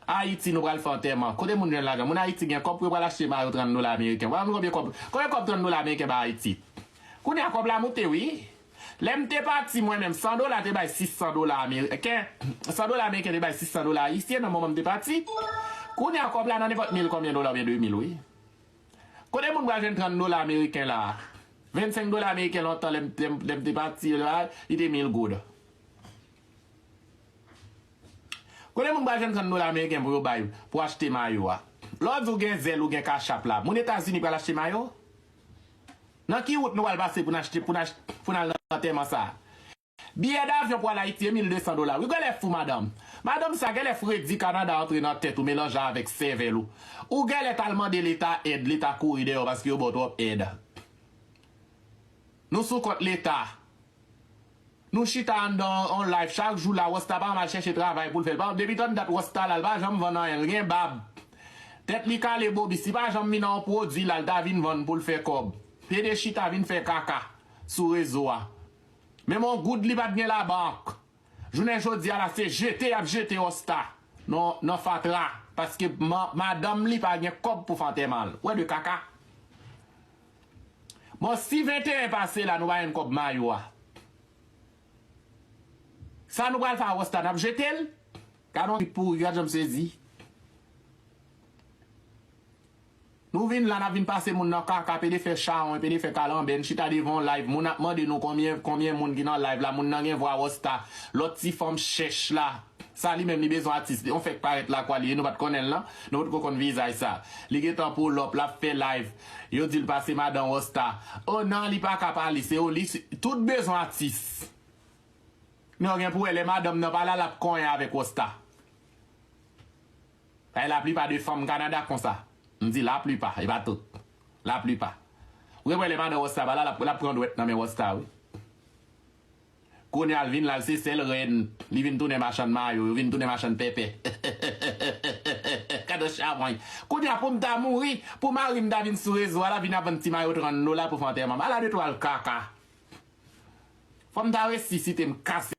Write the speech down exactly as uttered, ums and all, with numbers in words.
Ayiti, nou pral fè antèman. Kote moun jwenn lajan? Moun Ayiti gen kòb pou yo pral achte mayo trant dola ameriken. Ou pa konn konbyen kòb, konbyen kòb trant dola ameriken ba Ayiti? Kounye a kòb la moute, wi. Lè m te pati, mwen menm, san dola te bay sis san dola ameriken. San dola ameriken te bay sis san dola ayisyen nan moman m te pati. Kounye a kòb la nan nenpòt mil konbyen dola oubyen de mil, wi. Kote moun pral jwenn trant dola ameriken la? Vennsenk dola ameriken lontan, lè m, lè m, lè m te pati la, li te mil goud. Kote moun pral jwenn trant dola ameriken pou yo bay, pou achte mayo a? Lè w di w gen zèl, ou gen Cash App la, moun Etazini pral achte mayo? Nan ki wout nou pral pase pou n achte, pou n achte, pou n al nan antèman sa a? Biyè davyon pou al Ayiti e mil de san dola. Wi, genlè fou, madanm. Madanm sa genlè fredi Kanada antre nan tèt ou melanje avèk sèvèl ou. Ou genlè t al mande Leta èd, Leta kouri dèyè w paske yo ba w twòp èd. Nou sou kont Leta. Nou chita anndan on live chak jou la, Rosta pa janm al chèche travay pou l fè. L pa, depi tann dat Rosta la, l pa janm vann anyen, l gen bab. Tèt li kale bobis, li pa janm vin nan on pwodui la, l ta vin vann pou l fè kòb. Pede chita vin fè kaka sou rezo a. Menm on goud li pa t gen labank. Jounen jodi a la, se jete y ap jete Rosta nan, nan fatra. Paske ma-, madanm li pa gen kòb pou fè antèman l. Ou wè de kaka. Bon, si venteyen pase la, nou pa jwenn kòb mayo a. Sa nou pral fè a Rosta, n ap jete l? Gad on trip pouri, gad jan m sezi. Nou vin la, n ap vin pase moun nan kaka, pede fè chawony, pede fè kalanbè, n chita devan on live, moun ap mande nou konbyen, konbyen moun ki nan live la, moun nan gen vwa Rosta, lòt ti fanm chèch la. Sa li menm li bezwen atis, on fèk parèt lakwa li ye, nou pa t konnen l nan, nou potko konn vizaj sa. Li gentan pull up, l ap fè live. Yo di l pase madan Rosta. O nan, li pa ka pale, se o li, tout bezwen atis. Men w gen pou wè lè madanm nan pa la, l ap konyen avèk Rosta. Paske laplipa de fanm Kanada konsa. M di laplipa, e pa tout. Laplipa. Ou gen pou wè lè madan Rosta pa la, l ap, l ap pran dwèt nan men Rosta, wi. Kounye a l vin la, l se sèl rèn. Li vin tounen machann mayo, yo vin tounen machann pèpè. Gad on chawony. Kounye a pou m ta mouri, pou mari m ta vin sou rezo a, l ap vin ap vann ti mayo trant dola pou fè antèman m. Ala de twal kaka. Fò m ta resisite, m kase